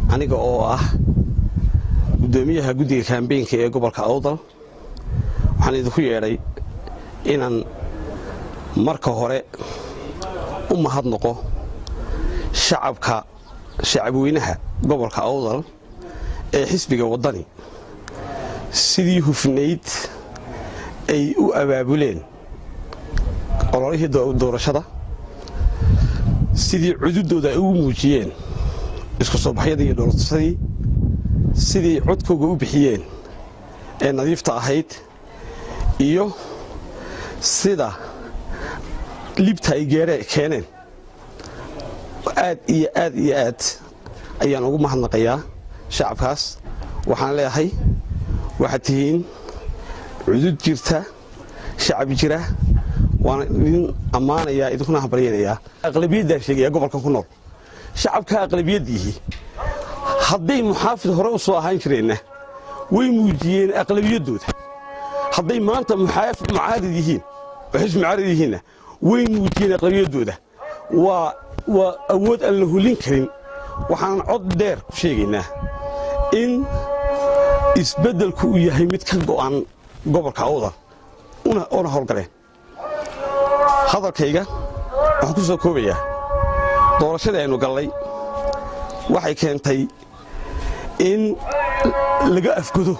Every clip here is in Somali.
Aniga oo ah guddoomiyaha guddiga campaignka ee gobolka Awdal, waxaan idinku yeedhay inaan marka hore u mahadnaqo shacabka, shacabweynaha gobolka Awdal ee xisbiga Waddani, sidii hufnayd ay u abaabuleen ololihii doorashada, sidii cududooda ay ugu muujiyeen isku soo baxyadii iyo dhoolatusadii, sidii codkooga u bixiyeen ee nadiifta ahayd, iyo sida libta ay keeneen. Aad iyo aad iyo aad ayaan ugu mahadnaqayaa shacabkaas. Waxaan leeyahay, waxaad tihiin cudud jirta, shacab jira. Waan idin ammaanayaa, idinkuna hambalyaynayaa. Aqlabiyaddaan sheegaya gobolkan ku nool, shacabka aqlabiyaddiihi, hadday muxaafid hore u soo ahaan jireenna, way muujiyeen aqlabiyaddooda. Hadday maanta mucaarid yihiin oo xisbi mucaarid yihiinna, way muujiyeen aqlabiyaddooda. Waa awood aan la hulin karin. Waxaan cod dheer ku sheegaynaa in isbeddelku uu yahay mid ka go'an gobolka Awdal una howlgaleen. Hadalkayga waxaan ku soo koobayaa, doorashadii aynu gallay waxay keentay in laga afgodo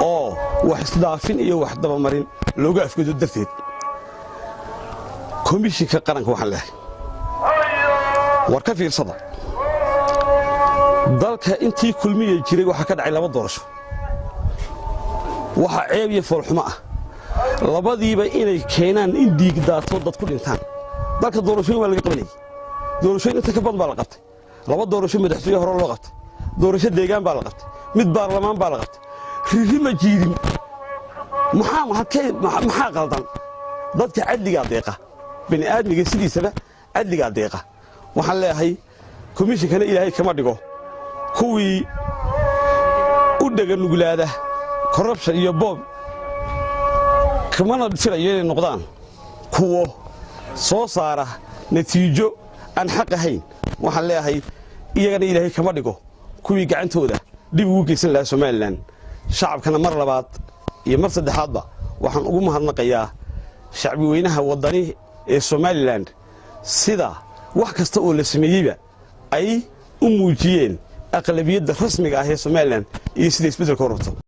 oo wax isdhaafin iyo wax dabamarin looga afgodo darteed. Komishinka qaranka waxaan leehay, war ka fiirsada. Dalka intii Kulmiya jiray waxaa ka dhacay laba doorasho. Waxaa ceeb iyo foolxumo ah labadiiba inay keenaan in dhiig daato, dad ku dhintaan. Dalka doorashooyin waa laga qabanayay, doorashooyin inta ka badan baa la qabtay. Laba doorasho madaxtooye hore loo qabtay, doorasho deegaan baa la qabtay, mid baarlamaan baa la qabtay. Riri ma jiidin. Maxaa qaldan? Dadka cadligaa deeqa, bani aadmiga sidiisaba cadligaa deeqa. Waxaan leeyahay, komishinkana Ilaahay kama dhigo kuwii u dhaganuglaada corruption iyo boob, kamana filayo inay noqdaan kuwo soo saara natiijo aan xaq ahayn. Waxaan leeyahay, iyagana Ilaahay kama dhigo kuwii gacantooda dhib ugu geysan lahaa Somaliland. Shacabkana mar labaad iyo mar saddexaadba waxaan ugu mahadnaqayaa shacbi weynaha Waddani ee Somaliland, sida wax kasta oo la sameeyeyba ay u muujiyeen aqlabiyadda rasmiga ah ee Somaliland iyo sida isbeddelka u rabto.